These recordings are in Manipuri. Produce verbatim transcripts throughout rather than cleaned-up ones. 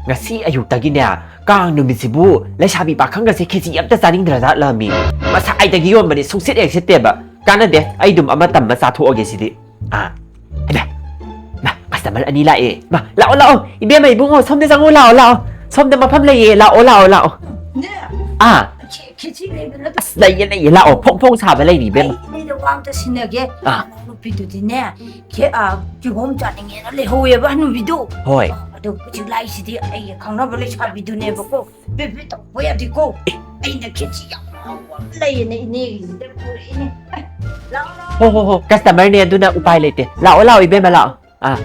ꯉꯁꯤ ꯑꯌꯨꯛꯇꯒꯤꯅꯦ, ꯀꯥꯡ ꯅꯨꯃꯤꯠꯁꯤꯕꯨ ꯂꯩꯁꯥꯕꯤ ꯄꯥꯈꯪꯒꯁꯦ ꯈꯦꯆꯤ ꯑꯝꯇ ꯆꯥꯅꯤꯡꯗ꯭ꯔꯖꯥꯠꯂꯃꯤ? ꯃꯁꯥꯏꯗꯒꯤ ꯌꯣꯟꯕꯅꯤ, ꯁꯨꯡꯁꯤꯠ ꯍꯦꯛ ꯁꯤꯠꯇꯦꯕ꯫ ꯀꯥꯟꯅꯗꯦ, ꯑꯩ ꯑꯗꯨꯝ ꯑꯃ ꯇꯝꯃ ꯆꯥꯊꯣꯛꯑꯒꯦ ꯁꯤꯗꯤ꯫ ꯑꯥ, ꯍꯩꯃꯥ, ꯃꯥ, ꯀꯁꯇꯃꯔ ꯑꯅꯤ ꯂꯥꯛꯑꯦ꯫ ꯃꯥ, ꯂꯥꯛꯑꯣ, ꯂꯥꯛꯑꯣ, ꯏꯕꯦꯝꯃ, ꯏꯕꯨꯡꯉꯣ, ꯁꯣꯝꯗ ꯆꯪꯉꯣ, ꯂꯥꯛꯑꯣ, ꯂꯥꯛꯑꯣ, ꯁꯣꯝꯗ ꯃꯐꯝ ꯂꯩꯌꯦ, ꯂꯥꯛꯑꯣ, ꯂꯥꯛꯑꯣ, ꯂꯥꯛꯑꯣ꯫ ꯅꯦ, ꯑꯥ, ꯈꯦ-, ꯈꯦꯆꯤ ꯂꯩꯕ ꯅꯠꯇ꯭ꯔꯣ? ꯑꯁ, ꯂꯩꯌꯦ, ꯂꯩꯌꯦ, ꯂꯥꯛꯑꯣ, ꯐꯣꯡ ꯐꯣꯡ ꯁꯥꯕ ꯂꯩꯔꯤ, ꯏꯕꯦꯝꯃ꯫ ꯑꯩ ꯏꯅꯦꯗ ꯋꯥ ꯑꯝꯇ ꯁꯤꯟꯅꯒꯦ꯫ ꯑꯥ꯫ ꯅꯨꯄꯤꯗꯨꯗꯤꯅꯦ, ꯈꯦ-, ꯑꯥ, ꯀꯤꯍꯣꯝ ꯆꯥꯅꯤꯡꯉꯦꯅ ꯂꯩꯍꯧꯋꯦꯕ, ꯍꯅꯨꯕꯤꯗꯨ꯫ ꯍꯣꯏ꯫ ꯑꯗꯣ ꯍꯧꯖꯤꯛ ꯂꯥꯛꯏꯁꯤꯗꯤ ꯑꯩꯒ ꯈꯪꯅꯕ ꯂꯩꯁꯥꯕꯤꯗꯨꯅꯦꯕꯀꯣ꯫ ꯕꯦꯕꯤ ꯇꯧꯕ ꯌꯥꯗꯦꯀꯣ꯫ ꯑꯦ꯫ ꯑꯩꯅ ꯈꯦꯆꯤ ꯌꯥꯝ ꯍꯥꯎꯕ ꯑꯃ ꯂꯩꯌꯦꯅ ꯏꯅꯦꯒꯤꯁꯤꯗ ꯄꯨꯔꯛꯏꯅꯦ꯫ ꯑꯦ, ꯂꯥꯛꯑꯣ, ꯂꯥꯛꯑꯣ꯫ ꯍꯣ, ꯍꯣ, ꯍꯣ, ꯀꯁꯇꯃꯔꯅꯦ, ꯑꯗꯨꯅ ꯎꯄꯥꯏ ꯂꯩꯇꯦ꯫ ꯂꯥꯛꯑꯣ, ꯂꯥꯛꯑꯣ, ꯏꯕꯦꯝꯃ, ꯂꯥꯛꯑꯣ꯫ ꯑꯥ꯫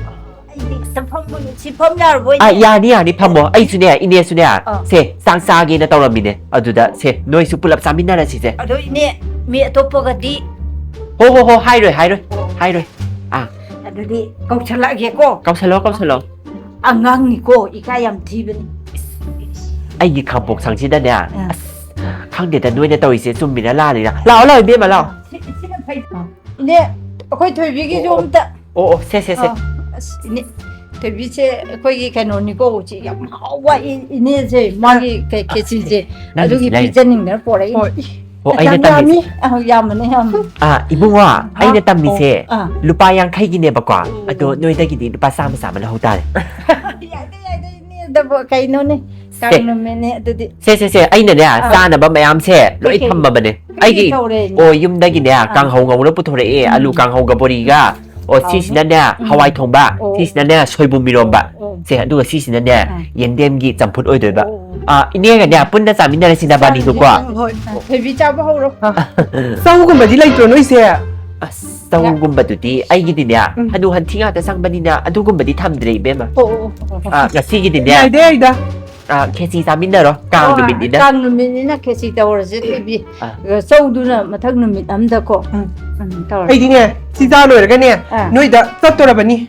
ꯑꯩꯗꯤ ꯁꯤ ꯐꯝꯕꯅꯤ, ꯁꯤ ꯐꯝ ꯌꯥꯔꯕꯣ, ꯏꯅꯦ? ꯑꯥ, ꯌꯥꯅꯤ, ꯌꯥꯅꯤ, ꯐꯝꯃꯣ꯫ ꯑꯩꯁꯨꯅꯦ, ꯏꯅꯦꯁꯨꯅꯦ, ꯑꯥ꯫ ꯁꯦ, ꯆꯥꯛ ꯆꯥꯒꯦꯅ ꯇꯧꯔꯝꯃꯤꯅꯦ꯫ ꯑꯗꯨꯗ, ꯁꯦ, ꯅꯣꯏꯁꯨ ꯄꯨꯂꯞ ꯆꯥꯃꯤꯟꯅꯔꯁꯤꯁꯦ꯫ ꯑꯗꯣ, ꯏꯅꯦ, ꯃꯤ ꯑꯇꯣꯞꯄꯒꯗꯤ? ꯍꯣ, ꯍꯣ, ꯍꯣ, ꯍꯥꯏꯔꯣꯏ, ꯍꯥꯏꯔꯣꯏ, ꯍꯥꯏꯔꯣꯏ꯫ ꯑꯥ꯫ ꯑꯗꯨꯗꯤ ꯀꯧꯁꯜꯂꯛꯑꯒꯦꯀꯣ꯫ ꯀꯧꯁꯜꯂꯣ, ꯀꯧꯁꯜꯂꯣ꯫ ꯑꯉꯥꯡꯅꯤꯀꯣ, ꯏꯀꯥꯏ ꯌꯥꯝ ꯊꯤꯕꯅꯤ꯫ ꯑꯩꯒꯤ ꯈꯥꯡꯄꯣꯛꯁꯪꯁꯤꯗꯅꯦ, ꯑꯥ꯫ ꯑꯁ, ꯈꯪꯗꯦꯗ, ꯅꯣꯏꯅ ꯇꯧꯔꯤꯁꯦ ꯆꯨꯝꯃꯤꯔ ꯂꯥꯜꯂꯤꯔ꯫ ꯂꯥꯛꯑꯣ, ꯂꯥꯛꯑꯣ, ꯏꯕꯦꯝꯃ, ꯂꯥꯛꯑꯣ꯫ ꯁꯤ, ꯁꯤꯅ ꯐꯩ꯫ ꯏꯅꯦ, ꯑꯩꯈꯣꯏ ꯊꯣꯏꯕꯤꯒꯤꯁꯨ ꯑꯣ, ꯑꯣ, ꯑꯝꯇ꯫ ꯑꯣ, ꯑꯣ, ꯁꯦ, ꯁꯦ, ꯁꯦ꯫ ꯑꯥ, ꯑꯁ, ꯏꯅꯦ, ꯊꯣꯏꯕꯤꯁꯦ ꯑꯩꯈꯣꯏꯒꯤ ꯀꯩꯅꯣꯅꯤꯀꯣ, ꯎꯆꯤ ꯌꯥꯝ ꯍꯥꯎꯕ ꯏ-, ꯏꯅꯦꯁꯦ, ꯃꯥꯒꯤ ꯀꯩ-, ꯈꯦꯆꯤꯁꯦ, ꯅꯪꯒꯤꯁꯤ ꯑꯗꯨꯒꯤ ꯂꯩꯔꯦ꯫ ꯄꯤꯖꯅꯤꯡꯗꯅ ꯄꯣꯔꯛꯏꯅꯦ꯫ ꯍꯣꯏ꯫ ꯑꯣ, ꯑꯩꯅ ꯌꯥꯝ ꯇꯝꯃꯤꯁꯦ꯫ ꯌꯥꯝꯃꯤ꯫ ꯑꯥ, ꯌꯥꯝꯕꯅꯦ, ꯌꯥꯝꯕꯅꯦ꯫ ꯑꯥ, ꯏꯕꯨꯡꯉꯣ, ꯍꯥ? ꯑꯩꯅ ꯇꯝꯃꯤꯁꯦ ꯑꯣ, ꯑꯥ꯫ ꯂꯨꯄꯥ ꯌꯥꯡꯈꯩꯒꯤꯅꯦꯕꯀꯣ꯫ ꯑꯣ꯫ ꯑꯗꯣ ꯅꯣꯏꯗꯒꯤꯗꯤ ꯂꯨꯄꯥ ꯆꯥꯝꯃ, ꯆꯥꯝꯃ ꯂꯧꯍꯧ ꯇꯥꯔꯦ꯫ ꯌꯥꯏꯗ, ꯌꯥꯏꯗ, ꯏꯅꯦꯗꯕꯨ ꯀꯩꯅꯣꯅꯦ? ꯁꯦ꯫ ꯀꯥꯡ ꯅꯨꯃꯤꯠꯅꯦ ꯑꯗꯨꯗꯤ꯫ ꯁꯦ, ꯁꯦ, ꯁꯦ, ꯑꯩꯅꯅꯦ, ꯑꯥ꯫ ꯆꯥꯅꯕ ꯃꯌꯥꯝꯁꯦ ꯂꯣꯏ ꯀꯩꯀꯩ? ꯊꯝꯃꯕꯅꯦ꯫ ꯀꯩꯀꯩ ꯑꯩꯒꯤ, ꯇꯧꯔꯦ, ꯏꯅꯦ? ꯑꯣ, ꯌꯨꯝꯗꯒꯤꯅꯦ, ꯑꯥ꯫ ꯀꯥꯡꯍꯧ ꯉꯧꯅ ꯄꯨꯊꯣꯔꯛꯑꯦ, ꯎꯝ꯫ ꯑꯂꯨ ꯀꯥꯡꯍꯧꯒ ꯕꯣꯔꯤꯒ꯫ ꯑꯣ, ꯍꯥꯎꯅꯤ꯫ ꯁꯤꯁꯤꯅꯅꯦ, ꯎꯝ꯫ ꯍꯋꯥꯏ ꯊꯣꯡꯕ, ꯑꯣ꯫ ꯁꯤꯁꯤꯅꯅꯦ, ꯁꯣꯏꯕꯨꯝ ꯏꯔꯣꯝꯕ꯫ ꯑꯣ, ꯑꯣ꯫ ꯁꯦ, ꯑꯗꯨꯒ ꯁꯤꯁꯤꯅꯅꯦ, ꯑꯥ꯫ ꯌꯦꯟꯗꯦꯝꯒꯤ ꯆꯝꯐꯨꯠ ꯑꯣꯏꯗꯣꯏꯕ꯫ ꯑꯣ, ꯑꯣ꯫ ꯑꯥ, ꯏꯅꯦꯒꯅꯦ, ꯄꯨꯟꯅ ꯆꯥꯃꯤꯟꯅꯔꯁꯤ ꯅꯕꯥꯅꯤꯗꯨꯀꯣ꯫ ꯆꯥꯃꯤꯟꯅꯔꯁꯤ, ꯍꯣꯏ꯫ ꯑꯥ, ꯊꯣꯏꯕꯤ ꯆꯥꯕ ꯍꯧꯔꯣ꯫ ꯑꯥ꯫ ꯆꯧꯒꯨꯝꯕꯗꯤ ꯂꯩꯇ꯭ꯔꯣ ꯅꯣꯏꯁꯦ? ꯑꯁ, ꯆꯧꯒꯨꯝꯕꯗꯨꯗꯤ ꯑꯩꯒꯤꯗꯤꯅꯦ, ꯎꯝ꯫ ꯍꯅꯨ ꯍꯟꯊꯤ ꯉꯥꯛꯇ ꯆꯪꯕꯅꯤꯅ ꯑꯗꯨꯒꯨꯝꯕꯗꯤ ꯊꯝꯗ꯭ꯔꯦ, ꯏꯕꯦꯝꯃ꯫ ꯑꯣ, ꯑꯣ, ꯑꯣ, ꯑꯣ꯫ ꯑꯥ, ꯉꯁꯤꯒꯤꯗꯤꯅꯦ꯫ ꯌꯥꯏꯗ, ꯌꯥꯏꯗ꯫ ꯑꯥ, ꯈꯦꯆꯤ ꯆꯥꯃꯤꯟꯅꯔꯣ, ꯀꯥꯡ ꯑꯣ, ꯅꯨꯃꯤꯠꯅꯤꯅ꯫ ꯀꯥꯡ ꯅꯨꯃꯤꯠꯅꯤꯅ ꯈꯦꯆꯤ ꯇꯧꯔꯁꯦ, ꯊꯣꯏꯕꯤ꯫ ꯑꯥ꯫ ꯆꯧꯗꯨꯅ ꯃꯊꯪ ꯅꯨꯃꯤꯠ ꯑꯝꯗꯀꯣ꯫ ꯎꯝ꯫ ꯎꯝ, ꯇꯧꯔꯁꯦ꯫ ꯑꯩꯗꯤꯅꯦ, ꯁꯤ ꯆꯥ ꯂꯣꯏꯔꯒꯅꯦ, ꯑꯥ꯫ ꯅꯣꯏꯗ ꯆꯠꯇꯣꯔꯕꯅꯤ꯫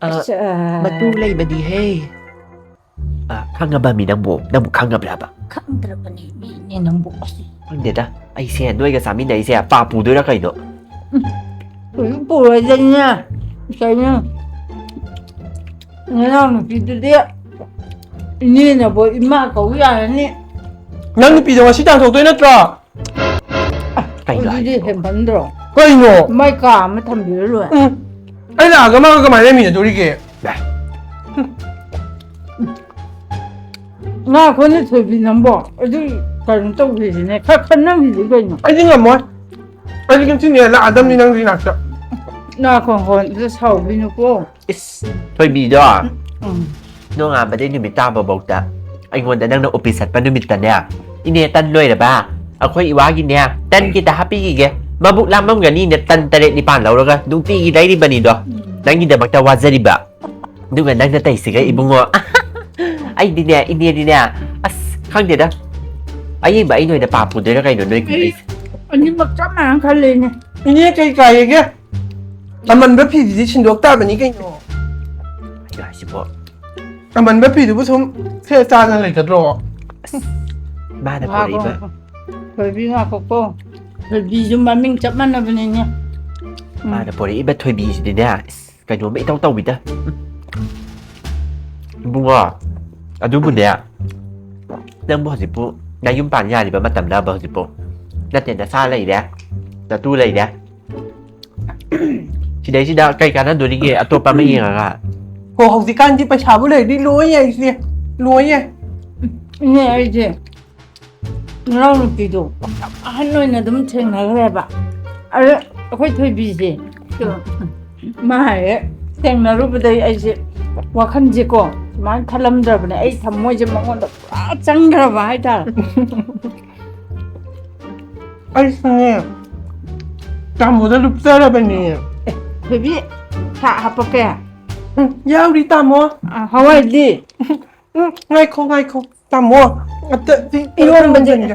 ꯑꯥ, ꯑꯁ, ꯑꯥ꯫ ꯃꯇꯨ ꯂꯩꯕꯅꯤꯍꯦ꯫ ꯑꯥ, ꯈꯪꯉꯕ ꯃꯤ ꯅꯪꯕꯨ? ꯅꯪꯕꯨ ꯈꯪꯉꯕ꯭ꯔꯕ? ꯈꯪꯗ꯭ꯔꯕꯅꯤ ꯃꯤꯅꯦ ꯅꯪꯕꯨ꯫ ꯑꯁ꯫ ꯈꯪꯗꯦꯗ, ꯑꯩꯁꯦ ꯅꯣꯏꯒ ꯆꯥꯃꯤꯟꯅꯩꯁꯦ ꯄꯥꯞ ꯄꯨꯗꯣꯏꯔꯥ ꯀꯩꯅꯣ? ꯎꯝ꯫ ꯀꯩꯁꯨ ꯄꯨꯔꯣꯏꯗꯅ꯫ ꯀꯩꯅꯣ? ꯅꯅꯥꯎ ꯅꯨꯄꯤꯗꯨꯗꯤ ꯏꯅꯦꯅꯕꯨ ꯏꯃꯥ ꯀꯧ ꯌꯥꯔꯅꯤ꯫ ꯅꯪ ꯅꯨꯄꯤꯗꯣ ꯉꯁꯤ ꯇꯥꯟꯊꯣꯛꯇꯣꯏ ꯅꯠꯇ꯭ꯔꯣ? ꯀꯩꯅꯣ ꯑꯗꯨꯗꯤ ꯍꯥꯏꯁꯤꯕꯣ? ꯍꯦꯟꯃꯟꯗ꯭ꯔꯣ? ꯀꯩꯅꯣ? ꯃꯥꯏ ꯀꯥ ꯑꯃ ꯊꯝꯕꯤꯔ ꯂꯣꯏꯔꯦ꯫ ꯎꯝ, ꯑꯩ ꯂꯥꯛꯑꯒ ꯃꯥꯒ ꯀꯃꯥꯏꯅ ꯂꯩꯃꯤꯟꯅꯗꯣꯔꯤꯒꯦ? ꯉꯥ ꯑꯩꯈꯣꯏꯅ ꯊꯣꯏꯕꯤ ꯅꯪꯕꯣ ꯑꯗꯨ ꯀꯩꯅꯣ ꯇꯧꯈ꯭ꯔꯤꯁꯤꯅꯦ, ꯈꯔ ꯈꯟꯅꯈꯤꯁꯤ ꯀꯩꯅꯣ꯫ ꯑꯩꯗꯤ ꯉꯝꯃꯣꯏ꯫ ꯑꯩꯗꯤ ꯉꯁꯤꯅꯦ ꯂꯥꯛꯑꯗꯝꯅꯤ ꯅꯪꯒꯤ ꯅꯥꯛꯇ꯫ ꯉꯥ ꯈꯣꯡꯈꯣꯟꯗ ꯁꯥꯎꯕꯤꯅꯨꯀꯣ꯫ ꯏꯁ, ꯊꯣꯏꯕꯤꯗꯣ ꯎꯝ꯫ ꯅꯣꯡꯉꯥꯟꯕꯗꯩ ꯅꯨꯃꯤꯠ ꯇꯥꯕꯐꯥꯎꯗ ꯑꯩꯉꯣꯟꯗ ꯅꯪꯅ ꯑꯣꯐꯤꯁ ꯆꯠꯄ ꯅꯨꯃꯤꯠꯇꯅꯦ, "ꯏꯅꯦ, ꯇꯟ ꯂꯣꯏꯔꯕ? ꯑꯩꯈꯣꯏ ꯏꯋꯥꯒꯤꯅꯦ ꯇꯟ ꯈꯤꯇ ꯍꯥꯞꯄꯤꯈꯤꯒꯦ, ꯃꯕꯨꯛ ꯂꯥꯝꯃꯝꯒꯅꯤꯅ ꯇꯟ ꯇꯔꯦꯠ ꯅꯤꯄꯥꯟ ꯂꯧꯔꯒ ꯅꯨꯡꯇꯤꯒꯤ ꯂꯩꯔꯤꯕꯅꯤꯗꯣ, ꯅꯪꯒꯤꯗꯃꯛꯇ ꯋꯥꯖꯔꯤꯕ꯫ ꯑꯗꯨꯒ ꯅꯪꯅ ꯇꯩꯁꯤꯒ ꯏꯕꯨꯡꯉꯣ꯫ ꯑꯩꯗꯤꯅꯦ, ꯏꯅꯦꯗꯤꯅꯦ, ꯑꯁ, ꯈꯪꯗꯦꯗ, ꯑꯌꯦꯡꯕ ꯑꯩ ꯅꯣꯏꯗ ꯄꯥꯞ ꯄꯨꯗꯣꯏꯔꯥ ꯀꯩꯅꯣ ꯅꯣꯏ ꯑꯩ ꯀꯨꯝꯍꯩꯁꯦ?" ꯑꯅꯤꯃꯛ ꯆꯞ ꯃꯥꯟꯅꯅ ꯈꯜꯂꯦꯅꯦ꯫ ꯏꯅꯦ, ꯀꯩ ꯀꯥꯏꯔꯒꯦ? ꯑꯃꯟꯕ ꯐꯤꯗꯨꯗꯤ ꯁꯤꯟꯗꯣꯛ ꯇꯥꯕꯅꯤ ꯀꯩꯅꯣ꯫ ꯀꯩꯅꯣ ꯍꯥꯏꯁꯤꯕꯣ? ꯑꯃꯟꯕ ꯐꯤꯗꯨꯕꯨ ꯁꯨꯝ ꯁꯦꯠ ꯆꯥꯗꯅ ꯂꯩꯒꯗ꯭ꯔꯣ? ꯃꯥꯅ ꯄꯣꯔꯛꯏꯕ꯫ ꯊꯣꯏꯕꯤ ꯉꯥꯏꯈꯣꯀꯣ꯫ ꯊꯣꯏꯕꯤꯁꯨ ꯃꯃꯤꯡ ꯆꯞ ꯃꯥꯟꯅꯕꯅꯤꯅꯦ꯫ ꯎꯝ꯫ ꯃꯥꯅ ꯄꯣꯔꯛꯏꯕ ꯊꯣꯏꯕꯤꯁꯤꯗꯤꯅꯦ, ꯏꯁ, ꯀꯩꯅꯣꯝꯃ ꯏꯇꯧ ꯇꯧꯕꯤꯗ꯫ ꯏꯕꯨꯡꯉꯣ, ꯑꯗꯨꯕꯨꯅꯦ, ꯅꯪꯕꯨ ꯍꯧꯖꯤꯛꯄꯨ ꯅꯌꯨꯝ ꯄꯥꯟ ꯌꯥꯔꯤꯕ ꯃꯇꯝꯂꯕ ꯍꯧꯖꯤꯛꯄꯨ? ꯅꯠꯇꯦ, ꯅꯆꯥ ꯂꯩꯔꯦ, ꯅꯇꯨ ꯂꯩꯔꯦ꯫ ꯁꯤꯗꯩꯁꯤꯗ ꯀꯩ ꯀꯥꯟꯅꯗꯣꯔꯤꯒꯦ ꯑꯇꯣꯞꯄ ꯑꯃ ꯌꯦꯡꯉꯒ? ꯍꯣ, ꯍꯧꯖꯤꯛꯀꯥꯟꯗꯤ ꯄꯩꯁꯥꯕꯨ ꯂꯩꯔꯗꯤ ꯂꯣꯏ ꯌꯥꯏ ꯏꯆꯦ, ꯂꯣꯏ ꯌꯥꯏ꯫ ꯏꯅꯦ, ꯑꯩꯁꯦ ꯅꯅꯥꯎ ꯅꯨꯄꯤꯗꯣ ꯌꯥꯝ ꯑꯍꯟ ꯑꯣꯏꯅ ꯑꯗꯨꯝ ꯊꯦꯡꯅꯈ꯭ꯔꯦꯕ꯫ ꯑꯗ ꯑꯩꯈꯣꯏ ꯊꯣꯏꯕꯤꯁꯦ, ꯃꯥ ꯍꯦꯛ ꯊꯦꯡꯅꯔꯨꯕꯗꯩ ꯑꯩꯁꯦ ꯋꯥꯈꯜꯁꯦꯀꯣ ꯁꯨꯃꯥꯏꯅ ꯈꯜꯂꯝꯗ꯭ꯔꯕꯅꯦ꯫ ꯑꯩ ꯊꯃꯣꯏꯁꯦ ꯃꯉꯣꯟꯗ ꯄꯨꯔꯥ ꯆꯪꯈ꯭ꯔꯕ ꯍꯥꯏꯇꯥꯔꯦ꯫ ꯑꯩꯁꯨꯅꯦ ꯇꯥꯃꯣꯗ ꯂꯨꯞꯆꯔꯕꯅꯦ꯫ ꯊꯣꯏꯕꯤ, ꯁꯥ ꯍꯥꯄꯛꯀꯦ? ꯎꯝ, ꯌꯥꯎꯔꯤ ꯇꯥꯃꯣ꯫ ꯑ, ꯍꯋꯥꯏꯗꯤ? ꯎꯝ, ꯉꯥꯏꯈꯣ, ꯉꯥꯏꯈꯣ꯫ ꯇꯥꯃꯣ, ꯑꯝꯇ ꯁꯤ ꯏꯔꯣꯟꯕꯗꯤ? ꯊꯝꯖꯟꯒꯦ꯫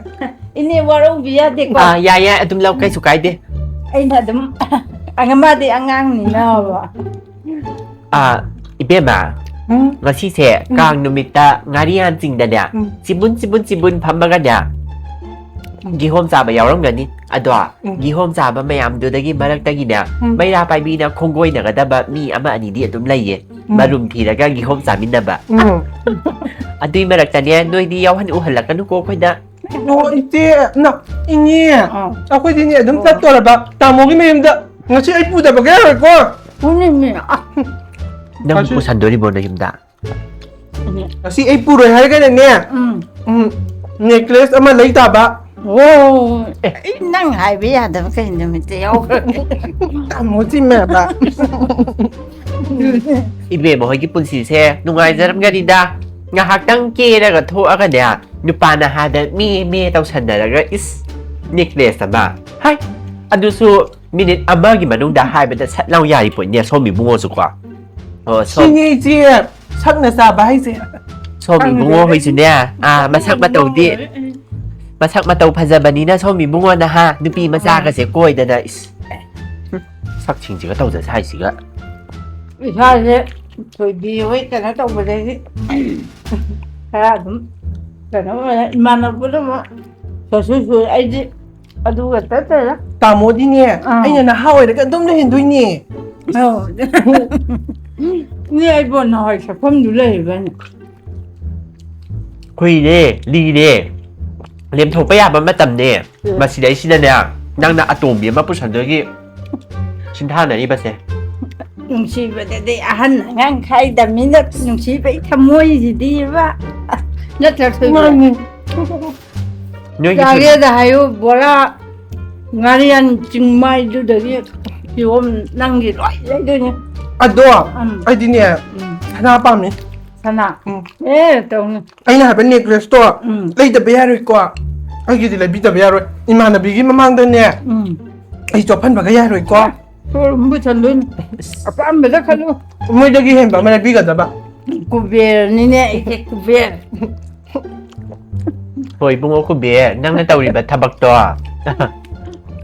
ꯏꯅꯦ ꯋꯥꯔꯧꯕꯤ ꯌꯥꯗꯦꯀꯣ꯫ ꯑꯥ, ꯌꯥꯏ, ꯌꯥꯏ, ꯑꯗꯨꯝ ꯂꯧ, ꯀꯩꯁꯨ ꯀꯥꯏꯗꯦ꯫ ꯑꯩꯅ ꯑꯗꯨꯝ, ꯑꯉ-, ꯃꯥꯗꯤ ꯑꯉꯥꯡꯅꯤꯅꯕ꯫ ꯑꯥ, ꯏꯕꯦꯝꯃ, ꯎꯝ, ꯉꯁꯤꯁꯦ ꯀꯥꯡ ꯅꯨꯃꯤꯠꯇ ꯉꯥꯔꯤꯌꯥꯟꯁꯤꯡꯗꯅꯦ, ꯎꯝ꯫ ꯆꯤꯕꯨꯟ, ꯆꯤꯕꯨꯟ, ꯆꯤꯕꯨꯟ ꯐꯝꯃꯒꯅꯦ, ꯀꯤꯍꯣꯝ ꯆꯥꯕ ꯌꯥꯎꯔꯝꯒꯅꯤ꯫ ꯑꯗꯣ, ꯎꯝ꯫ ꯀꯤꯍꯣꯝ ꯆꯥꯕ ꯃꯌꯥꯝꯗꯨꯗꯒꯤ ꯃꯔꯛꯇꯒꯤꯅꯦ, ꯎꯝ꯫ ꯃꯩꯔꯥ ꯄꯥꯏꯕꯤꯅ ꯈꯣꯡꯒꯣꯏꯅꯒꯗꯕ ꯃꯤ ꯑꯃ ꯑꯅꯤꯗꯤ ꯑꯗꯨꯝ ꯂꯩꯌꯦ꯫ ꯎꯝ꯫ ꯃꯔꯨꯝ ꯊꯤꯔꯒ ꯀꯤꯍꯣꯝ ꯆꯥꯃꯤꯟꯅꯕ꯫ ꯎꯝ꯫ ꯑꯗꯨꯏ ꯃꯔꯛꯇꯅꯦ, ꯅꯣꯏꯗꯤ ꯌꯥꯎꯍꯟ ꯎꯍꯜꯂꯛꯀꯅꯨꯀꯣ ꯑꯩꯈꯣꯏꯗ꯫ ꯑꯣ, ꯏꯆꯦ, ꯅ, ꯏꯅꯦ, ꯑꯥ꯫ ꯑꯩꯈꯣꯏꯗꯤꯅꯦ ꯑꯗꯨꯝ ꯑꯣ꯫ ꯆꯠꯇꯣꯔꯕ꯫ ꯇꯥꯃꯣꯒꯤ ꯃꯌꯨꯝꯗ ꯉꯁꯤ ꯑꯩ ꯄꯨꯗꯕꯒ ꯌꯥꯔꯣꯏꯀꯣ꯫ ꯄꯨꯅꯤꯡꯉꯦ꯫ ꯑꯥ꯫ ꯅꯪ ꯉꯁꯤ ꯄꯨꯁꯟꯗꯣꯔꯤꯕꯣ ꯅꯌꯨꯝꯗ? ꯎꯝ꯫ ꯉꯁꯤ ꯑꯩ ꯄꯨꯔꯣꯏ ꯍꯥꯏꯔꯒꯅꯅꯦ, ꯎꯝ꯫ ꯎꯝ, necklace ꯑꯃ ꯂꯩ ꯇꯥꯕ꯫ ꯑꯣ, ꯑꯦ꯫ ꯑꯩ ꯅꯪ ꯍꯥꯏꯕ ꯌꯥꯗꯕ ꯀꯩ ꯅꯨꯃꯤꯠꯇ ꯌꯥꯎꯈ꯭ꯔꯒꯦ? ꯇꯥꯃꯣ ꯆꯤꯝꯃꯦꯕ꯫ ꯏꯕꯦꯝꯃ ꯍꯣꯏꯒꯤ ꯄꯨꯟꯁꯤꯁꯦ ꯅꯨꯡꯉꯥꯏꯖꯔꯝꯒꯅꯤꯗ꯫ ꯉꯥꯏꯍꯥꯛꯇꯪ ꯀꯦꯔꯒ ꯊꯣꯛꯑꯒꯅꯦ, ꯅꯨꯄꯥ ꯅꯍꯥꯗ ꯃꯦ ꯃꯦ ꯇꯧꯁꯟꯅꯔꯒ, ꯏꯁ, necklace ꯑꯃ꯫ ꯍꯥꯏ, ꯑꯗꯨꯁꯨ ꯃꯤꯅꯤꯠ ꯑꯃꯒꯤ ꯃꯅꯨꯡꯗ ꯍꯥꯏꯕꯗ ꯁꯠ ꯂꯥꯎ ꯌꯥꯔꯤ ꯄꯣꯠꯅꯦ, ꯁꯣꯝ ꯏꯕꯨꯡꯉꯣꯁꯨꯀꯣ꯫ ꯑꯣ, ꯁꯣꯝ ꯁꯤꯅꯤ ꯏꯆꯦ, ꯁꯛꯅ ꯆꯥꯕ ꯍꯥꯏꯁꯦ꯫ ꯁꯣꯝ ꯈꯪꯗꯦ꯫ ꯏꯕꯨꯡꯉꯣ ꯍꯣꯏꯁꯨꯅꯦ, ꯑꯥ, ꯃꯁꯛ ꯃꯇꯧꯗꯤ, ꯃꯁꯛ ꯃꯇꯧ ꯐꯖꯕꯅꯤꯅ ꯁꯣꯝ ꯏꯕꯨꯡꯉꯣ ꯅꯍꯥ ꯅꯨꯄꯤ ꯃꯆꯥꯒꯁꯦ ꯀꯣꯏꯗꯅ, ꯏꯁ, ꯁꯛꯁꯤꯡꯁꯤꯒ ꯇꯧꯖ ꯁꯥꯏꯁꯤꯒ꯫ ꯏꯁꯥꯁꯦ ꯊꯣꯏꯕꯤ ꯍꯣꯏ ꯀꯩꯅꯣ ꯇꯧꯕꯗꯒꯤ ꯈꯔ ꯑꯗꯨꯝ ꯀꯩꯅꯣ ꯑꯣꯏꯔꯦ꯫ ꯏꯃꯥꯟꯅꯕ ꯄꯨꯝꯅꯃꯛ ꯁꯣꯁꯨ ꯁꯨ ꯑꯩꯗꯤ ꯑꯗꯨꯒ ꯆꯠꯇꯔꯦ꯫ ꯇꯥꯃꯣꯗꯤꯅꯦ, ꯑꯥ꯫ ꯑꯩꯅ ꯅꯍꯥ ꯑꯣꯏꯔꯒ ꯑꯗꯨꯝ ꯂꯩꯍꯟꯗꯣꯏꯅꯦ꯫ ꯑꯧ꯫ ꯃꯤ ꯑꯩꯕꯨ ꯅꯍꯥꯟꯋꯥꯏ ꯁꯛꯐꯝꯗꯨ ꯂꯩꯔꯤꯕꯅꯤ꯫ ꯀꯨꯏꯔꯦ, ꯂꯤꯔꯦ, ꯂꯦꯝꯊꯣꯛꯄ ꯌꯥꯕ ꯃꯇꯝꯅꯦ꯫ ꯎꯝ꯫ ꯃꯁꯤꯗꯩꯁꯤꯗꯅꯦ, ꯅꯪꯅ ꯑꯇꯣꯝꯕꯤ ꯑꯃ ꯄꯨꯁꯟꯗꯣꯏꯒꯤ ꯁꯤꯡꯊꯥꯅꯔꯤꯕꯁꯦ꯫ ꯅꯨꯡꯁꯤꯕꯗꯗꯤ ꯑꯍꯟ ꯑꯉꯥꯡ ꯈꯥꯏꯗꯕꯅꯤꯅ ꯅꯨꯡꯁꯤꯕꯩ ꯊꯃꯣꯏꯁꯤꯗꯤꯕ꯫ ꯅꯠꯇ꯭ꯔ ꯊꯣꯏꯕꯤ? ꯃꯥꯅꯤ꯫ ꯅꯣꯏꯒꯤ ꯆꯥꯒꯦꯗ ꯍꯥꯏꯌꯨ, ꯕꯣꯔꯥ, ꯉꯥꯔꯤꯌꯥꯟ ꯆꯤꯡꯃꯥꯏꯗꯨꯗꯒꯤ ꯀꯤꯍꯣꯝ ꯅꯪꯒꯤ ꯂꯣꯏ ꯂꯩꯗꯣꯏꯅꯦ꯫ ꯑꯗꯣ ꯎꯝ꯫ ꯑꯩꯗꯤꯅꯦ, ꯎꯝ꯫ ꯁꯅꯥ ꯄꯥꯝꯃꯤ꯫ ꯁꯅꯥ? ꯎꯝ꯫ ꯑꯦ, ꯇꯧꯅꯤ꯫ ꯑꯩꯅ ꯍꯥꯏꯕ necklace ꯇꯣ ꯎꯝ꯫ ꯂꯩꯗꯕ ꯌꯥꯔꯣꯏꯀꯣ꯫ ꯑꯩꯒꯤꯗꯤ ꯂꯩꯕꯤꯗꯕ ꯌꯥꯔꯣꯏ꯫ ꯏꯃꯥꯟꯅꯕꯤꯒꯤ ꯃꯃꯥꯡꯗꯅꯦ ꯎꯝ꯫ ꯑꯩ ꯆꯣꯞꯍꯟꯕꯒ ꯌꯥꯔꯣꯏꯀꯣ꯫ ꯁꯣꯔꯨꯝ ꯄꯨꯁꯟꯗꯣꯏꯅꯤ꯫ ꯑꯄꯥꯝꯕꯗ ꯈꯜꯂꯨ꯫ ꯃꯣꯏꯗꯒꯤ ꯍꯦꯟꯕ ꯑꯃ ꯂꯩꯕꯤꯒꯗꯕ꯫ ꯀꯨꯕꯦꯔꯅꯤꯅꯦ ꯑꯩꯁꯦ, ꯀꯨꯕꯦꯔ꯫ ꯍꯣꯏ, ꯏꯕꯨꯡꯉꯣ ꯀꯨꯕꯦꯔ, ꯅꯪꯅ ꯇꯧꯔꯤꯕ ꯊꯕꯛꯇꯣ,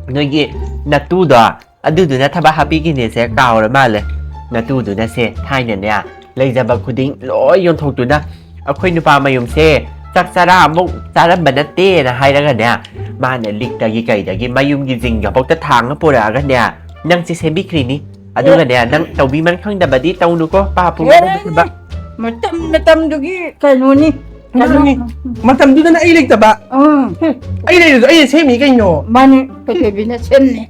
ꯅꯣꯏꯒꯤ ꯅꯇꯨꯗꯣ, ꯑꯗꯨꯗꯨꯅ ꯊꯕꯛ ꯍꯥꯞꯄꯤꯈꯤꯅꯦꯁꯦ ꯀꯥꯎꯔ ꯃꯥꯜꯂꯦ꯫ ꯅꯇꯨꯗꯨꯅꯁꯦ ꯊꯥꯏꯅꯅꯦ, ꯂꯩꯖꯕ ꯈꯨꯗꯤꯡ ꯂꯣꯏ ꯌꯣꯟꯊꯣꯛꯇꯨꯅ ꯑꯩꯈꯣꯏ ꯅꯨꯄꯥ ꯃꯌꯨꯝꯁꯦ ꯆꯥꯛ ꯆꯔꯥ ꯑꯃꯨꯛ ꯆꯥꯔꯝꯕ ꯅꯠꯇꯦꯅ ꯍꯥꯏꯔꯒꯅꯦ, ꯃꯥꯅ ꯂꯤꯛꯇꯒꯤ ꯀꯩꯗꯒꯤ ꯃꯌꯨꯝꯒꯤ ꯖꯤꯡꯒꯐꯥꯎꯗ ꯊꯥꯡꯉ ꯄꯨꯔꯛꯑꯒꯅꯦ, ꯅꯪꯁꯦ ꯁꯦꯝꯕꯤꯈ꯭ꯔꯤꯅꯤ꯫ ꯑꯗꯨꯒꯅꯦ, ꯅꯪ ꯇꯧꯕꯤꯃꯟ ꯈꯪꯗꯕꯗꯤ ꯇꯧꯅꯨꯀꯣ, ꯄꯥꯄꯨ꯫ ꯍꯦ, ꯃꯇꯝ ꯃꯇꯝꯗꯨꯒꯤ ꯀꯩꯅꯣꯅꯤ꯫ ꯃꯥꯅꯤ꯫ ꯃꯇꯝꯗꯨꯗꯅ ꯑꯩ ꯂꯩꯇꯕ꯫ ꯎꯝ꯫ ꯑꯩ ꯂꯩꯔꯁꯨ ꯑꯩꯅ ꯁꯦꯝꯃꯤ ꯀꯩꯅꯣ꯫ ꯃꯥꯅꯤ, ꯊꯣꯏꯊꯣꯏꯕꯤꯅ ꯁꯦꯝꯅꯤ꯫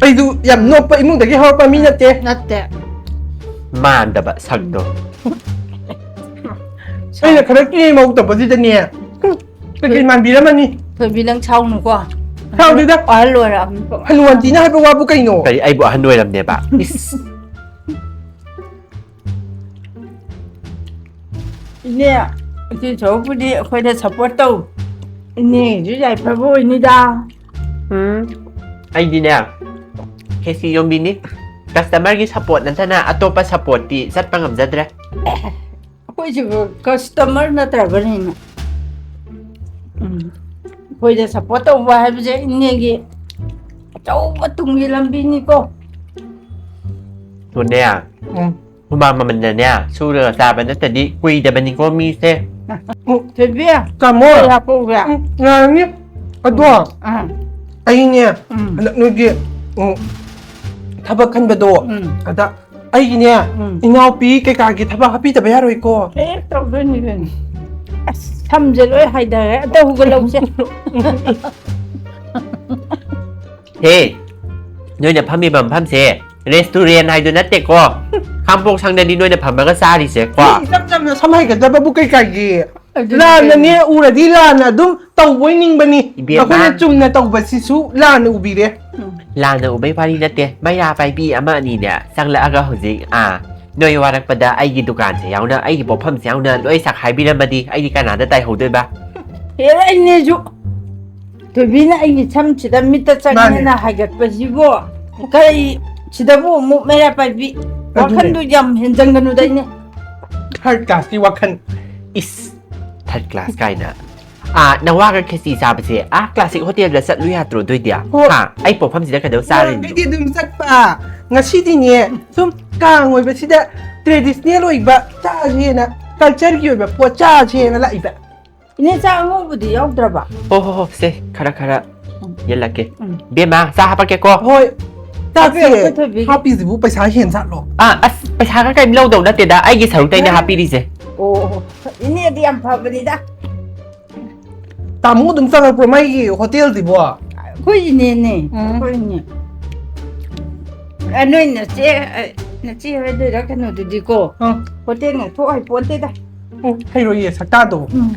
ꯑꯩꯗꯨ ꯌꯥꯝ ꯅꯣꯞꯄ ꯏꯃꯨꯡꯗꯒꯤ ꯍꯧꯔꯛꯄ ꯃꯤ ꯅꯠꯇꯦ꯫ ꯅꯠꯇꯦ꯫ ꯃꯥꯟꯗꯕ ꯁꯛꯇꯣ꯫ ꯑꯩꯅ ꯈꯔ ꯀꯦꯃꯧ ꯇꯧꯕꯁꯤꯗꯅꯦ꯫ ꯀꯩꯀꯩ ꯃꯥꯟꯕꯤꯔꯝꯃꯅꯤ? ꯊꯣꯏꯕꯤ, ꯅꯪ ꯁꯥꯎꯅꯨꯀꯣ꯫ ꯁꯥꯎꯗꯦꯗ꯫ ꯑꯍꯜ ꯑꯣꯏꯔꯛꯑꯕꯅꯤꯀꯣ꯫ ꯍꯅꯨ ꯑꯟꯇꯤꯅ ꯍꯥꯏꯕ ꯋꯥꯕꯨ ꯀꯩꯅꯣ? ꯀꯔꯤ, ꯑꯩꯕꯨ ꯑꯍꯟ ꯑꯣꯏꯔꯝꯅꯦꯕ? ꯏꯁ꯫ ꯏꯅꯦ, ꯏꯆꯦ ꯁꯔꯨꯛꯄꯨꯗꯤ ꯑꯩꯈꯣꯏꯗ support ꯇꯧ꯫ ꯏꯅꯦꯒꯤꯁꯨ ꯌꯥꯏꯐꯕ ꯑꯣꯏꯅꯤꯗ꯫ ꯎꯝ, ꯑꯩꯗꯤꯅꯦ, ꯈꯦꯆꯤ ꯌꯣꯟꯕꯤꯅꯤ꯫ Customer ꯒꯤ support ꯅꯠꯇꯅ ꯑꯇꯣꯞꯄ support ꯇꯤ ꯆꯠꯄ ꯉꯝꯖꯗ꯭ꯔꯦ꯫ ꯑꯩꯈꯣꯏꯁꯤꯕꯨ customer ꯅꯠꯇ꯭ꯔꯕꯅꯤꯅ꯫ ꯎꯝ꯫ ꯑꯩꯈꯣꯏꯗ support ꯇꯧꯕ ꯍꯥꯏꯕꯁꯦ ꯏꯅꯦꯒꯤ ꯑꯆꯧꯕ ꯇꯨꯡꯒꯤ ꯂꯝꯕꯤꯅꯤꯀꯣ꯫ ꯇꯨꯅꯦ, ꯎꯝ꯫ ꯍꯨꯃꯥꯡ ꯃꯃꯜꯗꯅꯦ, ꯁꯨꯔꯒ ꯆꯥꯕ ꯅꯠꯇ꯭ꯔꯗꯤ ꯀꯨꯏꯗꯕꯅꯤꯀꯣ ꯃꯤꯁꯦ꯫ ꯎꯝ꯫ ꯊꯣꯏꯕꯤ, ꯇꯥꯃꯣ꯫ ꯀꯩ ꯍꯥꯞꯄꯛꯎꯒꯦ? ꯎꯝ, ꯌꯥꯔꯅꯤ꯫ ꯑꯗꯣ, ꯑꯥ꯫ ꯑꯩꯅꯦ, ꯎꯝ꯫ ꯍꯟꯗꯛ ꯅꯣꯏꯒꯤ, ꯎꯝ, ꯊꯕꯛ ꯈꯟꯕꯗꯣ, ꯎꯝ꯫ ꯑꯗ ꯑꯩꯒꯤꯅꯦ, ꯎꯝ꯫ ꯏꯅꯥꯎꯄꯤ ꯀꯩꯀꯥꯒꯤ ꯊꯕꯛ ꯍꯥꯞꯄꯤꯗꯕ ꯌꯥꯔꯣꯏꯀꯣ꯫ ꯍꯦꯛ ꯇꯧꯗꯣꯏꯅꯤ ꯀꯩꯅꯣ꯫ ꯑꯁ, ꯁꯝꯁꯦ ꯂꯣꯏ ꯍꯥꯏꯊꯔꯦ꯫ ꯑꯝꯇ ꯍꯧꯒꯠꯂꯧꯁꯦ꯫ ꯍꯦ, ꯅꯣꯏꯅ ꯐꯝꯃꯤꯕ ꯃꯐꯝꯁꯦ restaurant ꯍꯥꯏꯗꯨ ꯅꯠꯇꯦꯀꯣ꯫ ꯈꯥꯡꯄꯣꯛ ꯁꯪꯗꯅꯤ ꯅꯣꯏꯅ ꯐꯝꯃꯒ ꯆꯥꯔꯤꯁꯦ ꯀꯣ꯫ ꯃꯤ ꯏꯆꯝ ꯆꯝꯅ ꯁꯝ ꯍꯩꯒꯗꯕꯕꯨ ꯀꯩ ꯀꯥꯏꯒꯦ? ꯑꯗꯨꯅꯦ ꯂꯥꯟꯅꯅꯦ ꯀꯩꯅꯣ꯫ ꯎꯔꯗꯤ ꯂꯥꯟꯅ ꯑꯗꯨꯝ ꯇꯧꯕꯣꯏ ꯅꯤꯡꯕꯅꯤ꯫ ꯏꯕꯦꯝꯃ꯫ ꯑꯩꯈꯣꯏꯅ ꯆꯨꯝꯅ ꯇꯧꯕꯁꯤꯁꯨ ꯂꯥꯟꯅ ꯎꯕꯤꯔꯦ꯫ ꯎꯝ꯫ ꯂꯥꯟꯅ ꯎꯕꯩ ꯋꯥꯔꯤ ꯅꯠꯇꯦ꯫ ꯃꯩꯔꯥ ꯄꯥꯏꯕꯤ ꯑꯃ ꯑꯅꯤꯅꯦ ꯆꯪꯂꯛꯑꯒ ꯍꯧꯖꯤꯛ, ꯑꯥ, ꯅꯣꯏ ꯋꯥꯔꯛꯄꯗ ꯑꯩꯒꯤ ꯗꯨꯀꯥꯟꯁꯦ ꯌꯥꯎꯅ, ꯑꯩꯒꯤ ꯄꯣꯠꯐꯝꯁꯦ ꯌꯥꯎꯅ ꯂꯣꯏ ꯆꯈꯥꯏꯕꯤꯔꯝꯃꯗꯤ ꯑꯩꯗꯤ ꯀꯅꯥꯗ ꯇꯥꯏꯍꯧꯗꯣꯏꯕ? ꯍꯦꯔꯥ, ꯏꯅꯦꯁꯨ꯫ ꯊꯣꯏꯕꯤꯅ ꯑꯩꯒꯤ ꯁꯝꯁꯤꯗ ꯃꯤꯠꯇ ꯆꯪꯉꯦꯅ ꯃꯥꯅꯦ꯫ ꯍꯥꯏꯒꯠꯄꯁꯤꯕꯨ ꯀꯔꯤ? ꯁꯤꯗꯕꯨ ꯑꯃꯨꯛ ꯃꯩꯔꯥ ꯄꯥꯏꯕꯤ꯫ ꯑꯗꯨꯅꯦ꯫ ꯋꯥꯈꯟꯗꯨ ꯌꯥꯝ ꯍꯦꯟꯖꯟꯒꯅꯨꯗ, ꯏꯅꯦ꯫ Third class ꯀꯤ ꯋꯥꯈꯜ꯫ ꯏꯁ, third class ꯀꯥꯏꯅ꯫ ꯑꯥ, ꯅꯋꯥꯒ ꯈꯦꯆꯤ ꯆꯥꯕꯁꯦ, ꯑꯥ, classic hotel ꯗ ꯆꯠꯂꯨ ꯌꯥꯗ꯭ꯔꯣ ꯑꯗꯨꯏꯗꯤ? ꯍꯣꯏ꯫ ꯍꯥ? ꯑꯩ ꯄꯣꯛꯐꯝꯁꯤꯗ ꯀꯩꯗꯧ ꯆꯥꯔꯤꯅꯣ? ꯅꯍꯥꯟꯈꯩꯗꯤ ꯑꯗꯨꯝ ꯆꯠꯄ꯫ ꯉꯁꯤꯗꯤꯅꯦ, ꯁꯨꯝ ꯀꯥꯡ ꯑꯣꯏꯕꯁꯤꯗ traditional ꯑꯣꯏꯕ ꯆꯥꯁꯦꯅ, culture ꯒꯤ ꯑꯣꯏꯕ ꯄꯣꯠ ꯆꯥꯁꯦꯅ ꯂꯥꯛꯏꯕ꯫ ꯏꯅꯦ, ꯆꯥꯛ ꯑꯉꯧꯕꯗꯤ ꯌꯥꯎꯗ꯭ꯔꯕ? ꯍꯣ ꯍꯣ ꯍꯣ, ꯁꯦ, ꯈꯔ ꯈꯔ ꯎꯝ꯫ ꯌꯦꯜꯂꯛꯀꯦ꯫ ꯎꯝ꯫ ꯕꯦꯝꯃ, ꯆꯥ ꯍꯥꯄꯛꯀꯦꯀꯣ꯫ ꯍꯣꯏ꯫ ꯆꯥꯛꯁꯦ ꯍꯥꯞꯄꯤꯌꯨ, ꯊꯣꯏꯕꯤꯒꯤ꯫ ꯍꯥꯞꯄꯤꯁꯤꯕꯨ ꯄꯩꯁꯥ ꯍꯦꯟ ꯖꯥꯠꯂꯣ? ꯑꯥ, ꯑꯁ, ꯄꯩꯁꯥꯒ ꯀꯔꯤꯝ ꯂꯧꯗꯧ ꯅꯠꯇꯦꯗ, ꯑꯩꯒꯤ ꯁꯔꯨꯛꯇꯩꯅ ꯍꯥꯞꯄꯤꯔꯤꯁꯦ꯫ ꯑꯣ, ꯏꯅꯦꯗꯤ ꯌꯥꯝ ꯐꯕꯅꯤꯗ꯫ ꯇꯥꯃꯣ ꯑꯗꯨꯝ ꯆꯪꯉꯛꯄ꯭ꯔꯣ ꯃꯥꯒꯤ ꯍꯣꯇꯦꯜꯁꯤꯕꯣ? ꯑꯩꯈꯣꯏ ꯏꯅꯦꯅꯦ꯫ ꯎꯝ꯫ ꯑꯩꯈꯣꯏ ꯏꯅꯦ꯫ ꯑ, ꯅꯣꯏ ꯅꯆꯦ, ꯑ, ꯅꯆꯦ ꯍꯥꯏꯗꯣꯏꯔꯥ ꯀꯩꯅꯣꯗꯨꯗꯤꯀꯣ꯫ ꯑꯥ꯫ ꯍꯣꯇꯦꯜ ꯉꯥꯛꯊꯣꯛ ꯍꯩꯄꯣꯟꯇꯦꯗ꯫ ꯎꯝ, ꯍꯩꯔꯣꯏꯌꯦ ꯁꯛꯇꯥꯗꯣ꯫ ꯎꯝ꯫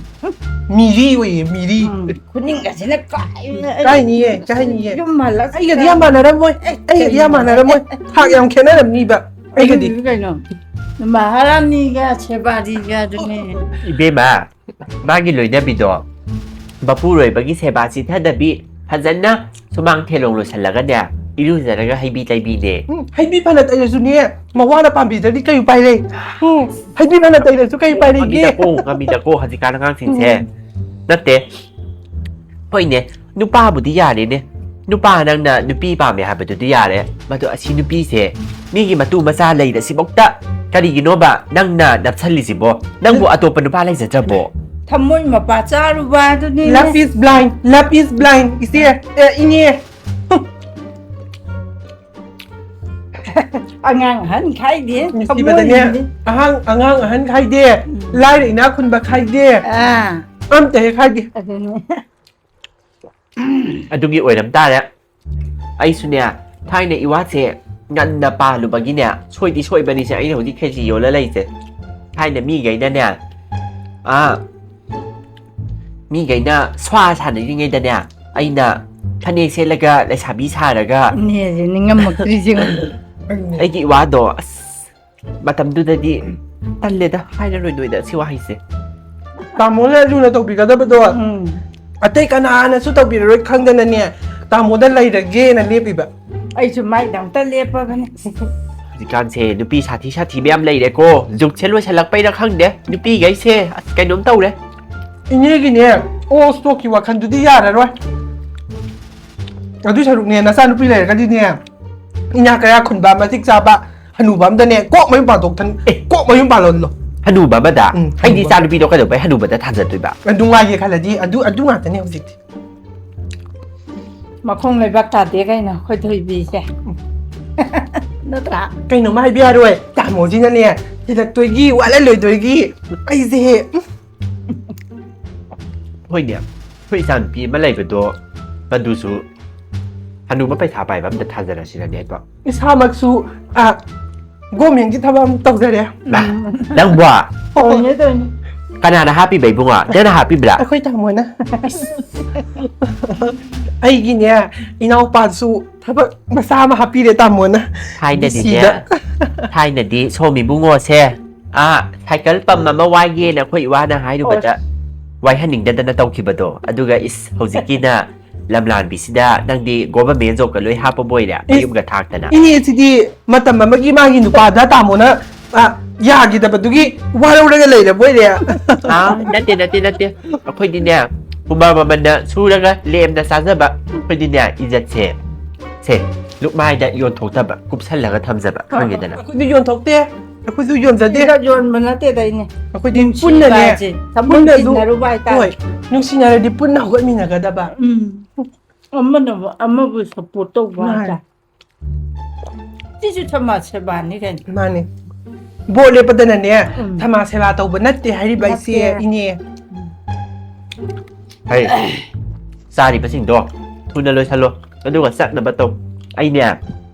ꯃꯤꯔꯤ ꯑꯣꯏꯌꯦ ꯃꯤꯔꯤ꯫ ꯎꯝ꯫ ꯈꯨꯅꯤꯡꯒꯁꯤꯅ ꯀꯥꯏ-, ꯀꯥꯏꯅꯤꯌꯦ, ꯀꯥꯏꯅꯤꯌꯦ꯫ ꯌꯨꯝ ꯍꯜꯂꯛ-, ꯑꯩꯒꯗꯤ ꯌꯥꯝ ꯃꯥꯟꯅꯔꯝꯃꯣꯏ꯫ ꯑꯩꯒꯗꯤ ꯌꯥꯝ ꯃꯥꯟꯅꯔꯝꯃꯣꯏ꯫ ꯊꯥꯛ ꯌꯥꯝ ꯈꯦꯠꯅꯔꯝꯅꯤꯕ ꯑꯩꯒꯗꯤ꯫ ꯑꯗꯨꯗꯤ ꯀꯩꯅꯣ? ꯃꯍꯥꯔꯥꯅꯤꯒ ꯁꯦꯕꯥꯔꯤꯒ ꯑꯗꯨꯅꯦ꯫ ꯏꯕꯦꯝꯃ, ꯃꯥꯒꯤ ꯂꯣꯏꯅꯕꯤꯗꯣ ꯃꯄꯨꯔꯣꯏꯕꯒꯤ ꯁꯦꯕꯥ ꯆꯤꯊꯗꯕꯤ, ꯐꯖꯅ ꯁꯨꯃꯥꯡ ꯊꯦꯂꯣꯡ ꯂꯣꯏꯁꯜꯂꯒꯅꯦ, ꯏꯔꯨꯖꯔꯒ ꯍꯩꯕꯤ ꯇꯩꯕꯤꯅꯦ꯫ ꯎꯝ, ꯍꯩꯕꯤ ꯐꯅ ꯇꯩꯔꯁꯨꯅꯦ, ꯃꯋꯥꯅ ꯄꯥꯝꯕꯤꯗ꯭ꯔꯗꯤ ꯀꯩ ꯎꯄꯥꯏ ꯂꯩ? ꯎꯝ, ꯍꯩꯕꯤ ꯐꯅ ꯇꯩꯔꯁꯨ ꯀꯩ ꯎꯄꯥꯏ ꯂꯩꯒꯦ? ꯉꯝꯃꯤꯗꯀꯣ, ꯉꯝꯃꯤꯗꯀꯣ, ꯍꯧꯖꯤꯛꯀꯥꯟ ꯑꯉꯥꯡꯁꯤꯡꯁꯦ꯫ ꯅꯠꯇꯦ, ꯍꯣꯏꯅꯦ, ꯅꯨꯄꯥꯕꯨꯗꯤ ꯌꯥꯔꯦꯅꯦ꯫ ꯅꯨꯄꯥ ꯅꯪꯅ ꯅꯨꯄꯤ ꯄꯥꯝꯃꯦ ꯍꯥꯏꯕꯗꯨꯗꯤ ꯌꯥꯔꯦ꯫ ꯃꯗꯨ ꯑꯁꯤ ꯅꯨꯄꯤꯁꯦ ꯃꯤꯒꯤ ꯃꯇꯨ ꯃꯆꯥ ꯂꯩꯔꯁꯤꯐꯧꯗ ꯀꯔꯤꯒꯤꯅꯣꯕ ꯅꯪꯅ ꯅꯞꯁꯜꯂꯤꯁꯤꯕꯣ? ꯅꯪꯕꯨ ꯑꯇꯣꯞꯄ ꯅꯨꯄꯥ ꯂꯩꯖꯗ꯭ꯔꯕꯣ? ꯊꯃꯣꯏ ꯃꯄꯥ ꯆꯥꯔꯨꯕ ꯑꯗꯨꯅꯤ꯫ Love is blind, love is blind, ꯏꯆꯦ, ꯑꯦ, ꯏꯅꯦ꯫ ꯑꯉꯥꯡ ꯑꯍꯟ ꯈꯥꯏꯗꯦ꯫ ꯅꯨꯡꯁꯤꯕꯗꯅꯦ, ꯊꯃꯣꯏꯅꯤ꯫ ꯑꯍꯥꯡ-, ꯑꯉꯥꯡ ꯑꯍꯟ ꯈꯥꯏꯗꯦ, ꯎꯝ꯫ ꯂꯥꯏꯔ ꯏꯅꯥꯛ ꯈꯨꯟꯕ ꯈꯥꯏꯗꯦ, ꯑꯥ, ꯑꯝꯇ ꯍꯦꯛ ꯈꯥꯏꯗꯦ꯫ ꯑꯗꯨꯅꯤ꯫ ꯑꯗꯨꯒꯤ ꯑꯣꯏꯔꯝ ꯇꯥꯔꯦ꯫ ꯑꯩꯁꯨꯅꯦ, ꯊꯥꯏꯅ ꯏꯋꯥꯁꯦ ꯉꯟꯅ ꯄꯥꯜꯂꯨꯕꯒꯤꯅꯦ, ꯁꯣꯏꯗꯤ ꯁꯣꯏꯕꯅꯤꯁꯦ ꯑꯩꯅ ꯍꯧꯖꯤꯛ ꯈꯦꯆꯤ ꯌꯣꯜꯂ ꯂꯩꯁꯦ꯫ ꯊꯥꯏꯅ ꯃꯤꯈꯩꯅꯅꯦ, ꯑꯥ, ꯃꯤꯈꯩꯅ ꯁ꯭ꯋꯥ ꯁꯥꯟꯅꯔꯤꯉꯩꯗꯅꯦ, ꯑꯩꯅ ꯐꯅꯦꯛ ꯁꯦꯠꯂꯒ ꯂꯩꯁꯥꯕꯤ ꯁꯥꯔꯒ ꯏꯅꯦꯁꯦ ꯅꯤꯡꯉꯝꯃꯛꯇ꯭ꯔꯤꯁꯦ꯫ ꯑꯩꯒꯤ ꯏꯋꯥꯗꯣ, ꯑꯁ, ꯃꯇꯝꯗꯨꯗꯗꯤ ꯇꯜꯂꯦꯗ, ꯍꯥꯏꯔꯔꯣꯏ ꯅꯣꯏꯗ ꯁꯤ ꯋꯥꯍꯩꯁꯦ꯫ ꯇꯥꯃꯣꯅ ꯂꯨꯅ ꯇꯧꯕꯤꯒꯗꯕꯗꯣ ꯎꯝ꯫ ꯑꯇꯩ ꯀꯅꯥꯅꯁꯨ ꯇꯧꯕꯤꯔꯔꯣꯏ ꯈꯪꯗꯅꯅꯦ, ꯇꯥꯃꯣꯗ ꯂꯩꯔꯒꯦꯅ ꯂꯦꯞꯄꯤꯕ꯫ ꯑꯩꯁꯨ ꯃꯥꯏꯗꯃꯛꯇ ꯂꯦꯞꯄꯕꯅꯤ꯫ ꯍꯧꯖꯤꯛꯀꯥꯟꯁꯦ ꯅꯨꯄꯤ ꯁꯥꯊꯤ ꯁꯥꯊꯤꯕ ꯌꯥꯝ ꯂꯩꯔꯦꯀꯣ꯫ ꯖꯨꯛꯁꯦ ꯂꯣꯏꯁꯜꯂꯛꯄꯩꯔꯥ ꯈꯪꯗꯦ, ꯅꯨꯄꯤꯈꯩꯁꯦ ꯑꯁ ꯀꯩꯅꯣꯝ ꯇꯧꯔꯦ꯫ ꯏꯅꯦꯒꯤꯅꯦ, ꯑꯣ, ꯁ꯭ꯇꯣꯛꯀꯤ ꯋꯥꯈꯜꯗꯨꯗꯤ ꯌꯥꯔꯔꯣꯏ꯫ ꯑꯗꯨꯏ ꯁꯔꯨꯛꯅꯦ, ꯅꯆꯥꯅꯨꯄꯤ ꯂꯩꯔꯒꯗꯤꯅꯦ, ꯏꯅꯥꯛ ꯀꯌꯥ ꯈꯨꯟꯕ, ꯃꯇꯤꯛ ꯆꯥꯕ ꯍꯅꯨꯕ ꯑꯝꯗꯅꯦ ꯀꯣꯛ ꯃꯌꯨꯝ ꯄꯥꯟꯊꯣꯛ-, ꯑꯦ꯫ ꯀꯣꯛ ꯃꯌꯨꯝ ꯄꯥꯜꯍꯜꯂꯣ꯫ ꯍꯅꯨꯕ ꯑꯃꯗ? ꯎꯝ, ꯑꯩꯗꯤ ꯍꯅꯨꯕ꯫ ꯏꯆꯥ ꯅꯨꯄꯤꯗꯣ ꯀꯩꯗꯧꯕꯩ ꯍꯅꯨꯕꯗ ꯊꯥꯖꯗꯣꯏꯕ? ꯑꯗꯨ ꯉꯥꯏꯒꯦ ꯈꯜꯂꯗꯤ ꯑꯗꯨ, ꯑꯗꯨ ꯉꯥꯛꯇꯅꯦ ꯍꯧꯖꯤꯛꯇꯤ꯫ ꯃꯈꯣꯡ ꯂꯩꯕꯥꯛ ꯇꯥꯗꯦ ꯀꯩꯅꯣ ꯑꯩꯈꯣꯏ ꯊꯣꯏꯕꯤꯁꯦ꯫ ꯅꯠꯇ꯭ꯔꯥ? ꯀꯩꯅꯣꯝꯃ ꯍꯥꯏꯕ ꯌꯥꯔꯣꯏ꯫ ꯇꯥꯃꯣꯁꯤꯅꯅꯦ, ꯊꯤꯜꯂꯛꯇꯣꯏꯒꯤ, ꯋꯥꯠꯍꯜꯂꯣꯏꯗꯣꯏꯒꯤ꯫ ꯑꯩꯁꯦ, ꯎꯝ꯫ ꯍꯣꯏꯅꯦ, ꯑꯩꯈꯣꯏ ꯏꯆꯥꯅꯨꯄꯤ ꯑꯃ ꯂꯩꯕꯗꯣ, ꯃꯗꯨꯁꯨ ꯍꯅꯨꯕ ꯄꯩꯁꯥ ꯄꯥꯏꯕ ꯑꯝꯗ ꯊꯥꯖꯔꯁꯤꯔꯅꯦ ꯑꯩꯕꯣ? ꯏꯁꯥꯃꯛꯁꯨ, ꯑ, ꯒꯣꯔꯃꯦꯟꯒꯤ ꯊꯕꯛ ꯑꯃ ꯇꯧꯖꯔꯦ꯫ ꯕꯥ, ꯅꯪꯕꯣ? ꯇꯧꯔꯤꯅꯦ, ꯇꯧꯔꯤꯅꯦ꯫ ꯀꯅꯥꯅ ꯍꯥꯞꯄꯤꯕ ꯏꯕꯨꯡꯉꯣ? ꯅꯪꯅ ꯍꯥꯞꯄꯤꯕ꯭ꯔꯥ? ꯑꯩꯈꯣꯏ ꯇꯥꯃꯣꯅ꯫ ꯑꯩꯒꯤꯅꯦ, ꯏꯅꯥꯎꯄꯥꯁꯨ ꯊꯕꯛ ꯃꯆꯥ ꯑꯃ ꯍꯥꯞꯄꯤꯔꯦ ꯇꯥꯃꯣꯅ꯫ ꯊꯥꯏꯅꯗꯤꯅꯦ, ꯗꯤꯁꯤꯗ꯫ ꯊꯥꯏꯅꯗꯤ ꯁꯣꯝ ꯏꯕꯨꯡꯉꯣꯁꯦ, ꯑꯥ, ꯁꯥꯏꯀꯜ ꯄꯝ ꯑꯃ ꯋꯥꯏꯒꯦꯅ ꯑꯩꯈꯣꯏ ꯏꯋꯥꯅ ꯍꯥꯏꯔꯨꯕꯗ ꯋꯥꯏꯍꯟꯅꯤꯡꯗꯗꯅ ꯇꯧꯈꯤꯕꯗꯣ, ꯑꯗꯨꯒ ꯏꯁ, ꯍꯧꯖꯤꯛꯀꯤꯅ ꯂꯝꯂꯥꯟꯕꯤꯁꯤꯗ ꯅꯪꯗꯤ ꯒꯣꯚꯔꯃꯦꯟ ꯖꯣꯕꯀ ꯂꯣꯏ ꯍꯥꯞꯄ ꯕꯣꯏꯔꯦ, ꯃꯌꯨꯝꯒ ꯊꯥꯛꯇꯅ꯫ ꯏꯅꯦ, ꯁꯤꯗꯤ ꯃꯇꯝ ꯑꯃꯒꯤ ꯃꯥꯒꯤ ꯅꯨꯄꯥꯗ ꯇꯥꯃꯣꯅ, ꯑ, ꯌꯥꯈꯤꯗꯕꯗꯨꯒꯤ ꯋꯥꯔꯧꯔꯒ ꯂꯩꯔꯕꯣꯏꯔꯦ꯫ ꯑꯥ, ꯅꯠꯇꯦ, ꯅꯠꯇꯦ, ꯅꯠꯇꯦ꯫ ꯑꯩꯈꯣꯏꯗꯤꯅꯦ, ꯍꯨꯃꯥꯡ ꯃꯃꯜꯅ ꯁꯨꯔꯒ ꯂꯦꯝꯅ ꯆꯥꯖꯕ꯫ ꯑꯩꯈꯣꯏꯗꯤꯅꯦ, ꯏꯖꯠꯁꯦ, ꯁꯦ, ꯂꯨꯛꯃꯥꯏꯗ ꯌꯣꯟꯊꯣꯛꯇꯕ, ꯀꯨꯞꯁꯜꯂꯒ ꯊꯝꯖꯕ, ꯈꯪꯉꯦꯗꯅ꯫ ꯑꯩꯈꯣꯏꯗꯤ ꯌꯣꯟꯊꯣꯛꯇꯦ, ꯑꯩꯈꯣꯏꯁꯨ ꯌꯣꯟꯖꯗꯦ꯫ ꯁꯤꯗ ꯌꯣꯟꯕ ꯅꯠꯇꯦꯗ ꯏꯅꯦ꯫ ꯑꯩꯈꯣꯏꯗꯤ ꯅꯨꯡꯁꯤꯕ ꯄꯨꯟꯅꯅꯦ, ꯍꯥꯏꯁꯦ, ꯊꯃꯣꯏ ꯄꯨꯟꯅꯁꯨ, ꯇꯤꯟꯅꯔꯨꯕ ꯍꯥꯏꯇꯥꯔꯦ꯫ ꯍꯣꯏ, ꯅꯨꯡꯁꯤꯅꯔꯗꯤ ꯄꯨꯟꯅ ꯍꯧꯒꯠꯃꯤꯟꯅꯒꯗꯕ꯫ ꯎꯝ꯫ ꯑꯃꯅ ꯑꯃꯕꯨ ꯁꯞꯄꯣꯔꯠ ꯇꯧꯕ ꯃꯥꯅꯦ꯫ ꯍꯥꯏꯇꯥꯔꯦ꯫ ꯁꯤꯁꯨ ꯁꯃꯥꯖ ꯁꯦꯕꯥꯅꯤ ꯀꯩꯅꯣ꯫ ꯃꯥꯅꯦ꯫ ꯕꯣꯠ ꯂꯦꯞꯄꯗꯅꯅꯦ, ꯎꯝ꯫ ꯁꯃꯥꯖ ꯁꯦꯕꯥ ꯇꯧꯕ ꯅꯠꯇꯦ ꯍꯥꯏꯔꯤꯕ ꯑꯩꯁꯦ, ꯅꯠꯇꯦ꯫ ꯏꯅꯦ꯫ ꯍꯩ, ꯆꯥꯔꯤꯕꯁꯤꯡꯗꯣ ꯊꯨꯅ ꯂꯣꯏꯁꯜꯂꯣ, ꯑꯗꯨꯒ ꯆꯠꯅꯕ ꯇꯧ꯫ ꯑꯩꯅꯦ,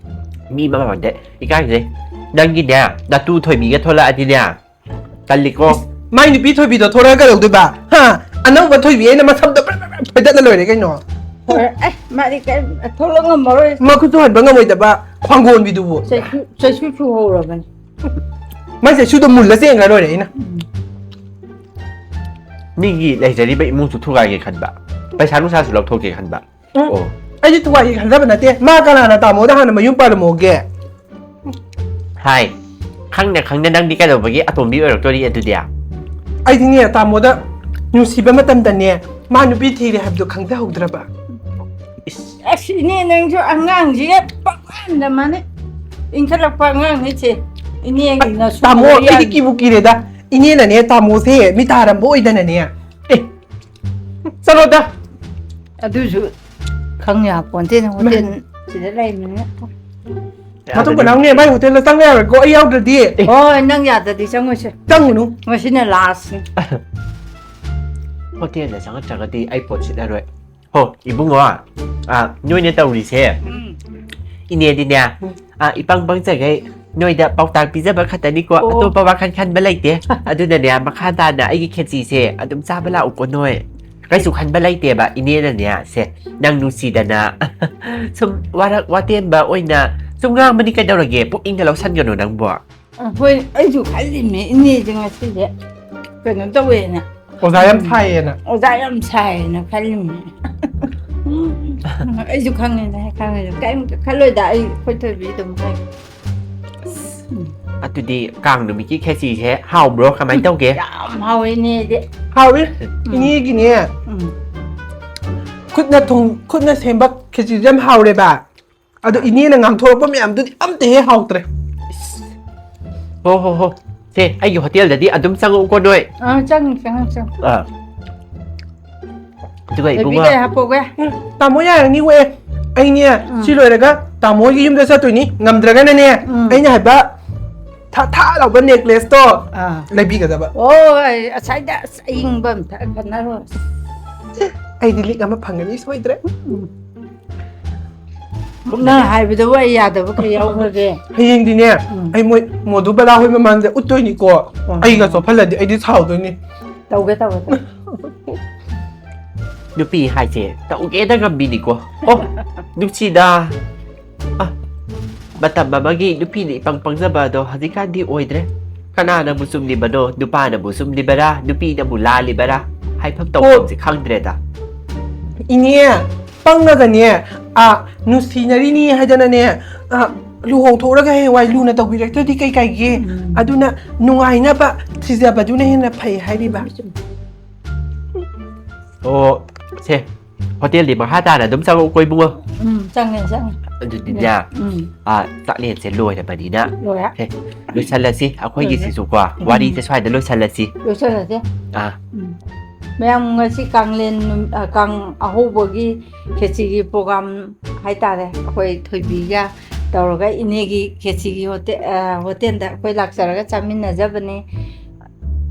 ꯃꯤ ꯑꯃ ꯃꯃꯥꯡꯗ ꯏꯀꯥꯏꯖꯩ꯫ ꯅꯪꯒꯤꯅꯦ, ꯅꯇꯨ ꯊꯣꯏꯕꯤꯒ ꯊꯣꯛꯂꯛꯑꯗꯤꯅꯦ, ꯇꯜꯂꯤꯀꯣ꯫ ꯃꯥꯏ ꯅꯨꯄꯤ ꯊꯣꯏꯕꯤꯗꯣ ꯊꯣꯔꯛꯑꯒ ꯀꯩꯗꯧꯗꯣꯏꯕ? ꯍꯥ? ꯑꯅꯧꯕ ꯊꯣꯏꯕꯤ ꯑꯩꯅ ꯃꯁꯝꯗꯣ ꯕ꯭ꯔ ꯕ꯭ꯔ ꯕ꯭ꯔ ꯐꯣꯏꯗꯠꯂ ꯂꯣꯏꯔꯦ ꯀꯩꯅꯣ꯫ ꯍꯣꯏ, ꯑꯦ, ꯃꯥꯗꯤ ꯀꯩꯝ ꯊꯣꯛꯂꯛ ꯉꯝꯃꯔꯣꯏ꯫ ꯃꯈꯨꯠꯁꯨ ꯍꯟꯕ ꯉꯝꯃꯣꯏꯗꯕ ꯈ꯭ꯋꯥꯡꯒꯣꯟꯕꯤꯗꯨꯕꯨ꯫ ꯆꯩꯁꯨ, ꯆꯩꯁꯨ ꯆꯨꯍꯧꯔꯕꯅꯤ꯫ ꯃꯥꯏ ꯆꯩꯁꯨꯗꯣ ꯃꯨꯜꯂ ꯆꯦꯟꯈ꯭ꯔ ꯂꯣꯏꯔꯦ ꯑꯩꯅ꯫ ꯃꯤꯒꯤ ꯂꯩꯖꯔꯤꯕ ꯏꯃꯨꯡꯁꯨ ꯊꯨꯒꯥꯏꯒꯦ ꯈꯟꯕ, ꯄꯩꯁꯥ ꯅꯨꯡꯁꯥꯁꯨ ꯂꯧꯊꯣꯛꯀꯦ ꯈꯟꯕ꯫ ꯎꯝ꯫ ꯑꯣ꯫ ꯑꯩꯗꯤ ꯊꯨꯒꯥꯏꯒꯦ ꯈꯟꯖꯕ ꯅꯠꯇꯦ꯫ ꯃꯥ ꯀꯅꯥꯅ ꯇꯥꯃꯣꯗ ꯍꯥꯟꯅ ꯃꯌꯨꯝ ꯄꯥꯜꯂꯝꯃꯣꯒꯦ? ꯍꯥꯏ, ꯈꯪꯅ ꯈꯪꯅ ꯅꯪꯗꯤ ꯀꯩꯗꯧꯕꯒꯤ ꯑꯇꯣꯝꯕꯤ ꯑꯣꯏꯔꯛꯇꯣꯔꯤ ꯑꯗꯨꯗꯤ? ꯑꯩꯗꯤꯅꯦ, ꯇꯥꯃꯣꯗ ꯅꯨꯡꯁꯤꯕ ꯃꯇꯝꯗꯅꯦ, ꯃꯥ ꯅꯨꯄꯤ ꯊꯤꯔꯦ ꯍꯥꯏꯕꯗꯣ ꯈꯪꯖꯍꯧꯗ꯭ꯔꯕ꯫ ꯏꯁ, ꯑꯁ, ꯏꯅꯦ, ꯅꯪꯁꯨ ꯑꯉꯥꯡꯁꯤꯒ ꯄꯪꯃꯥꯟꯗ ꯃꯥꯟꯅꯩ꯫ ꯏꯟꯈꯠꯂꯛꯄ ꯑꯉꯥꯡꯅꯤ ꯁꯦ꯫ ꯏꯅꯦꯒꯤꯅ ꯇꯥꯃꯣ, ꯑꯩꯗꯤ ꯀꯤꯕꯨ ꯀꯤꯔꯦꯗ꯫ ꯏꯅꯦꯅꯅꯦ ꯇꯥꯃꯣꯁꯦ ꯃꯤ ꯇꯥꯔꯝꯕ ꯑꯣꯏꯗꯅꯅꯦ꯫ ꯑꯦ, ꯆꯠꯂꯣꯗ꯫ ꯑꯗꯨꯁꯨ ꯈꯪ ꯌꯥꯄꯣꯟꯇꯦꯅꯦ, ꯍꯣꯇꯦꯜ ꯁꯤꯗ ꯂꯩꯕꯅꯤꯅ꯫ ꯃꯇꯨꯡ ꯃꯅꯥꯎꯅꯦ ꯃꯥꯏ ꯍꯣꯇꯦꯜꯗ ꯆꯪꯕ ꯌꯥꯔꯣꯏꯀꯣ, ꯑꯩ ꯌꯥꯎꯗ꯭ꯔꯗꯤ꯫ ꯍꯣꯏ, ꯅꯪ ꯌꯥꯗ꯭ꯔꯗꯤ ꯆꯪꯉꯣꯏꯁꯦ꯫ ꯆꯪꯉꯨꯅꯨ꯫ ꯃꯁꯤꯅ ꯂꯥꯁꯅꯤ꯫ ꯍꯣꯇꯦꯜꯗ ꯆꯪꯉꯛꯇ꯭ꯔꯒꯗꯤ ꯑꯩ ꯄꯣꯠ ꯁꯤꯠꯂꯔꯣꯏ꯫ ꯍꯣ, ꯏꯕꯨꯡꯉꯣ, ꯑ, ꯅꯣꯏꯅ ꯇꯧꯔꯤꯁꯦ, ꯏꯅꯦꯗꯤꯅꯦ, ꯑ, ꯏꯄꯪ ꯄꯪꯖꯒꯩ ꯅꯣꯏꯗ ꯄꯥꯎꯇꯥꯛ ꯄꯤꯖꯕ ꯈꯛꯇꯅꯤꯀꯣ, ꯑꯣ꯫ ꯑꯇꯣꯞꯄ ꯋꯥꯈꯜ ꯈꯟꯕ ꯂꯩꯇꯦ꯫ ꯑꯗꯨꯅꯅꯦ, ꯃꯈꯥ ꯇꯥꯅ ꯑꯩꯒꯤ ꯈꯦꯆꯤꯁꯦ ꯑꯗꯨꯝ ꯆꯥꯕ ꯂꯥꯛꯎꯀꯣ ꯅꯣꯏ꯫ ꯀꯩꯁꯨ ꯈꯟꯕ ꯂꯩꯇꯦꯕ, ꯏꯅꯦꯅꯅꯦ, ꯁꯦ, ꯅꯪ ꯅꯨꯡꯁꯤꯗꯅ ꯁꯨꯝ ꯋꯥꯔꯛ ꯋꯥꯇꯦꯝꯕ ꯑꯣꯏꯅ ꯁꯨꯝ ꯉꯥꯡꯕꯅꯤ, ꯀꯩꯗꯧꯔꯒꯦ? ꯄꯨꯛꯅꯤꯡꯗ ꯂꯧꯁꯟꯒꯅꯨ ꯅꯪꯕꯣ꯫ ꯍꯣꯏ, ꯑꯩꯁꯨ ꯈꯜꯂꯤꯅꯦ, ꯏꯅꯦꯁꯦ ꯉꯁꯤꯁꯦ ꯀꯩꯅꯣ ꯇꯧꯋꯦꯅ꯫ ꯑꯣꯖꯥ ꯌꯥꯝ ꯁꯥꯏꯌꯦꯅ꯫ ꯑꯣꯖꯥ ꯌꯥꯝ ꯁꯥꯏꯌꯦꯅ ꯈꯜꯂꯤꯅꯦ꯫ ꯑꯩꯁꯨ ꯈꯪꯉꯦꯅꯦ, ꯈꯪꯉꯦꯅꯦ꯫ ꯀꯔꯤꯝꯇ ꯈꯜꯂꯣꯏꯗ, ꯑꯩ ꯑꯩꯈꯣꯏ ꯊꯣꯏꯕꯤ ꯑꯗꯨꯝ ꯍꯥꯏ꯫ ꯑꯗꯨꯗꯤ ꯀꯥꯡ ꯅꯨꯃꯤꯠꯀꯤ ꯈꯦꯆꯤꯁꯦ ꯍꯥꯎꯕ꯭ꯔꯣ? ꯀꯃꯥꯏꯅ ꯇꯧꯒꯦ? ꯌꯥꯝ ꯍꯥꯎꯋꯦ, ꯏꯅꯦꯗꯤ꯫ ꯍꯥꯎꯋꯤ꯫ ꯏꯅꯦꯒꯤꯅꯦ, ꯎꯝ꯫ ꯈꯨꯠꯅ ꯊꯣꯡ-, ꯈꯨꯠꯅ ꯁꯦꯝꯕ ꯈꯦꯆꯤꯁꯦ ꯌꯥꯝ ꯍꯥꯎꯔꯦꯕ꯫ ꯑꯗꯣ ꯏꯅꯦꯅ ꯉꯥꯡꯊꯣꯔꯛꯄ ꯃꯌꯥꯝꯗꯨꯗꯤ ꯑꯝꯇ ꯍꯦꯛ ꯍꯥꯎꯇ꯭ꯔꯦ꯫ ꯍꯣ, ꯍꯣ, ꯍꯣ꯫ ꯁꯦ, ꯑꯩꯒꯤ ꯍꯣꯇꯦꯜꯗꯗꯤ ꯑꯗꯨꯝ ꯆꯪꯉꯛꯎꯀꯣ ꯅꯣꯏ꯫ ꯑꯥ, ꯆꯪꯉꯤ, ꯆꯪꯉꯤ, ꯆꯪꯉꯤ꯫ ꯑꯥ꯫ ꯑꯗꯨꯒ ꯕꯦꯕꯤ ꯏꯕꯨꯡꯉꯣ꯫ ꯀꯩ ꯍꯥꯞꯄꯧꯒꯦ? ꯎꯝ, ꯇꯥꯃꯣ ꯌꯥꯔꯅꯤ ꯋꯦ꯫ ꯑꯩꯅꯦ, ꯁꯤ ꯂꯣꯏꯔꯒ ꯇꯥꯃꯣ ꯍꯣꯏꯒꯤ ꯌꯨꯝꯗ ꯆꯠꯇꯣꯏꯅꯤ꯫ ꯉꯝꯗ꯭ꯔꯒꯅꯅꯦ, ꯎꯝ꯫ ꯑꯩꯅ ꯍꯥꯏꯕ ꯊꯥ ꯊꯥ ꯂꯥꯎꯕ ꯅꯦꯛꯂꯦꯁꯇꯣ ꯑꯥ꯫ ꯂꯩꯕꯤꯒꯗꯕ꯫ ꯑꯣ, ꯑꯩ ꯑꯁꯥꯏꯗ ꯑꯁ ꯑꯌꯤꯡꯕ ꯑꯝꯇ ꯈꯟꯅꯔꯣ꯫ ꯑꯩꯗꯤ ꯂꯤꯛ ꯑꯃ ꯐꯪꯒꯅꯤ ꯁꯣꯏꯗ꯭ꯔꯦ꯫ ꯅꯪ ꯍꯥꯏꯕꯗꯕꯨ ꯑꯩ ꯌꯥꯗꯕ ꯀꯩ ꯌꯥꯎꯈ꯭ꯔꯒꯦ? ꯍꯌꯦꯡꯗꯤꯅꯦ, ꯎꯝ꯫ ꯑꯩ ꯃꯣꯏ ꯃꯣꯗꯨ ꯕꯂꯥ ꯍꯣꯏ ꯃꯃꯥꯡꯗ ꯎꯠꯇꯣꯏꯅꯤꯀꯣ꯫ ꯎꯝ꯫ ꯑꯩꯒ ꯆꯣꯞꯍꯜꯂꯗꯤ ꯑꯩꯗꯤ ꯁꯥꯎꯗꯣꯏꯅꯤ꯫ ꯇꯧꯒꯦ, ꯇꯧꯒꯦ, ꯇꯧꯒꯦ꯫ ꯅꯨꯄꯤ ꯍꯥꯏꯁꯦ ꯇꯧꯒꯦꯗ ꯉꯝꯕꯤꯅꯤꯀꯣ꯫ ꯑꯣ, ꯅꯨꯡꯁꯤꯗ꯫ ꯑ, ꯃꯇꯝ ꯑꯃꯒꯤ ꯅꯨꯄꯤꯅ ꯏꯄꯪ ꯄꯪꯖꯕ ꯑꯗꯣ ꯍꯧꯖꯤꯛꯀꯥꯟꯗꯤ ꯑꯣꯏꯗ꯭ꯔꯦ꯫ ꯀꯅꯥꯅꯕꯨ ꯆꯨꯝꯂꯤꯕꯅꯣ, ꯅꯨꯄꯥꯅꯕꯨ ꯆꯨꯝꯂꯤꯕꯔꯥ, ꯅꯨꯄꯤꯅꯕꯨ ꯂꯥꯜꯂꯤꯕꯔꯥ? ꯍꯥꯏꯐꯝ ꯇꯧꯐꯝꯁꯦ ꯈꯪꯗ꯭ꯔꯦꯗ꯫ ꯏꯅꯦ, ꯄꯪꯉꯒꯅꯦ, ꯑ, ꯅꯨꯡꯁꯤꯅꯔꯤꯅꯤ ꯍꯥꯏꯗꯅꯅꯦ, ꯑ, ꯂꯨꯍꯣꯡꯊꯣꯛꯎꯔꯒ ꯍꯌꯦꯡꯋꯥꯏ ꯂꯨꯅ ꯇꯧꯕꯤꯔꯛꯇ꯭ꯔꯗꯤ ꯀꯩ ꯀꯥꯏꯒꯦ? ꯎꯝ꯫ ꯑꯗꯨꯅ ꯅꯨꯡꯉꯥꯏꯅꯕ ꯊꯤꯖꯕꯗꯨꯅ ꯍꯦꯟꯅ ꯐꯩ ꯍꯥꯏꯔꯤꯕ꯫ ꯑꯣ, ꯁꯦ, ꯍꯣꯇꯦꯜꯗꯤ ꯃꯈꯥ ꯇꯥꯅ ꯑꯗꯨꯝ ꯆꯪꯉꯛꯎꯀꯣ, ꯏꯕꯨꯡꯉꯣ꯫ ꯎꯝ, ꯆꯪꯉꯦ, ꯆꯪꯉꯦ꯫ ꯑꯗꯨꯗꯤꯅꯦ, ꯎꯝ, ꯑꯥ, ꯆꯥꯛꯂꯦꯟꯁꯦ ꯂꯣꯏꯔꯕꯅꯤꯅ ꯂꯣꯏꯔꯦ꯫ ꯂꯣꯏꯁꯜꯂꯁꯤ꯫ ꯑꯩꯈꯣꯏꯒꯤꯁꯤꯁꯨꯀꯣ, ꯎꯝ꯫ ꯋꯥꯔꯤꯁꯦ ꯁ꯭ꯋꯥꯏꯗ ꯂꯣꯏꯁꯜꯂꯁꯤ꯫ ꯂꯣꯏꯁꯜꯂꯁꯦ꯫ ꯑꯥ, ꯎꯝ꯫ ꯃꯌꯥꯝ ꯉꯁꯤ ꯀꯥꯡꯂꯦꯟ ꯅꯨꯃꯤ-, ꯑ, ꯀꯥꯡ ꯑꯍꯧꯕꯒꯤ ꯈꯦꯆꯤꯒꯤ program ꯍꯥꯏꯇꯥꯔꯦ, ꯑꯩꯈꯣꯏ ꯊꯣꯏꯕꯤꯒ ꯇꯧꯔꯒ ꯏꯅꯦꯒꯤ ꯈꯦꯆꯤꯒꯤ ꯍꯣꯇꯦ-, ꯑ, ꯍꯣꯇꯦꯜꯗ ꯑꯩꯈꯣꯏ ꯂꯥꯛꯆꯔꯒ ꯆꯥꯃꯤꯟꯅꯖꯕꯅꯦ꯫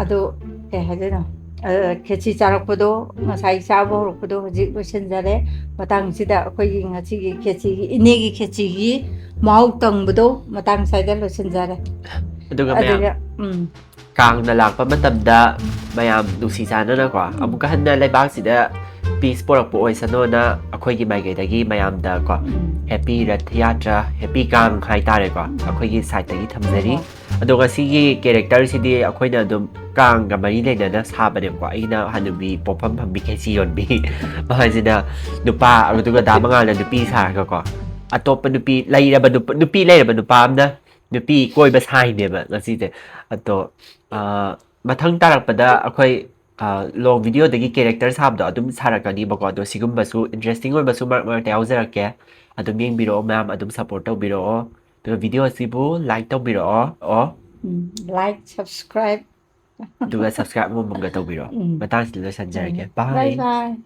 ꯑꯗꯣ ꯀꯩ ꯍꯥꯏꯗꯣꯏꯅꯣ? ꯑ, ꯈꯦꯆꯤ ꯆꯥꯔꯛꯄꯗꯣ, ꯉꯁꯥꯏ ꯆꯥꯕ ꯍꯧꯔꯛꯄꯗꯣ ꯍꯧꯖꯤꯛ ꯂꯣꯏꯁꯤꯟꯖꯔꯦ꯫ ꯃꯇꯥꯡꯁꯤꯗ ꯑꯩꯈꯣꯏꯒꯤ ꯉꯁꯤꯒꯤ ꯈꯦꯆꯤꯒꯤ, ꯏꯅꯦꯒꯤ ꯈꯦꯆꯤꯒꯤ ꯃꯍꯥꯎ ꯇꯪꯕꯗꯣ ꯃꯇꯥꯡ ꯁ꯭ꯋꯥꯏꯗ ꯂꯣꯏꯁꯤꯟꯖꯔꯦ꯫ ꯑꯗꯨꯒ ꯃꯌꯥꯝ, ꯑꯗꯨꯒ, ꯎꯝ, ꯀꯥꯡꯅ ꯂꯥꯛꯄ ꯃꯇꯝꯗ ꯃꯌꯥꯝ ꯅꯨꯡꯁꯤ ꯆꯥꯟꯅꯅꯀꯣ, ꯎꯝ꯫ ꯑꯃꯨꯛꯀ ꯍꯟꯅ ꯂꯩꯕꯥꯛꯁꯤꯗ peace ꯄꯣꯔꯛꯄ ꯑꯣꯏꯁꯅꯣꯅ ꯑꯩꯈꯣꯏꯒꯤ ꯃꯥꯏꯀꯩꯗꯒꯤ ꯃꯌꯥꯝꯗ ꯀꯣ, ꯎꯝ꯫ Happy Rath Yatra, Happy ꯀꯥꯡ ꯍꯥꯏꯇꯥꯔꯦꯀꯣ, ꯑꯩꯈꯣꯏꯒꯤ sideꯇꯒꯤ ꯊꯝꯖꯔꯤ꯫ ꯍꯣꯏ꯫ ꯑꯗꯣ ꯉꯁꯤꯒꯤ characterꯁꯤꯗꯤ ꯑꯩꯈꯣꯏꯅ ꯑꯗꯨꯝ ꯀꯥꯡꯒ ꯃꯔꯤ ꯂꯩꯅꯅ ꯁꯥꯕꯅꯦꯕꯀꯣ꯫ ꯑꯩꯅ ꯍꯅꯨꯕꯤ ꯄꯣꯠꯐꯝ ꯐꯝꯕꯤ ꯈꯦꯆꯤ ꯌꯣꯟꯕꯤ, ꯃꯥꯁꯤꯅ ꯅꯨꯄꯥ, ꯑꯗꯨꯒ ꯗꯥ ꯃꯉꯥꯜꯅ ꯅꯨꯄꯤ ꯁꯥꯔꯒꯀꯣ, ꯑꯇꯣꯞꯄ ꯅꯨꯄꯤ ꯂꯩꯔꯕ ꯅꯨꯄꯥ, ꯅꯨꯄꯤ ꯂꯩꯔꯕ ꯅꯨꯄꯥ ꯑꯃꯅ ꯅꯨꯄꯤ ꯀꯣꯏꯕ ꯁꯥꯏꯅꯦꯕ ꯉꯁꯤꯁꯦ꯫ ꯑꯗꯣ, ꯑ, ꯃꯊꯪ ꯇꯥꯔꯛꯄꯗ ꯑꯩꯈꯣꯏ, ꯑ, long videoꯗꯒꯤ character ꯁꯥꯕꯗꯣ ꯑꯗꯨꯝ ꯁꯥꯔꯛꯀꯅꯤꯕꯀꯣ꯫ ꯑꯗꯣ ꯁꯤꯒꯨꯝꯕꯁꯨ interesting ꯑꯣꯏꯕꯁꯨ ꯃꯔꯛ ꯃꯔꯛꯇ ꯌꯥꯎꯖꯔꯛꯀꯦ꯫ ꯑꯗꯨꯝ ꯌꯦꯡꯕꯤꯔꯛꯑꯣ ꯃꯌꯥꯝ, ꯑꯗꯨꯝ support ꯇꯧꯕꯤꯔꯛꯑꯣ꯫ ꯑꯗꯨꯒ video ꯑꯁꯤꯕꯨ like ꯇꯧꯕꯤꯔꯛꯑꯣ꯫ ꯑꯣ꯫ ꯎꯝ, like, subscribe꯫ ꯑꯗꯨꯒ subscribe ꯑꯃꯃꯝꯒ ꯇꯧꯕꯤꯔꯛꯑꯣ꯫ ꯎꯝ꯫ ꯃꯇꯥꯡꯁꯤꯗ ꯂꯣꯏꯁꯟꯖꯔꯒꯦ꯫ Bye bye꯫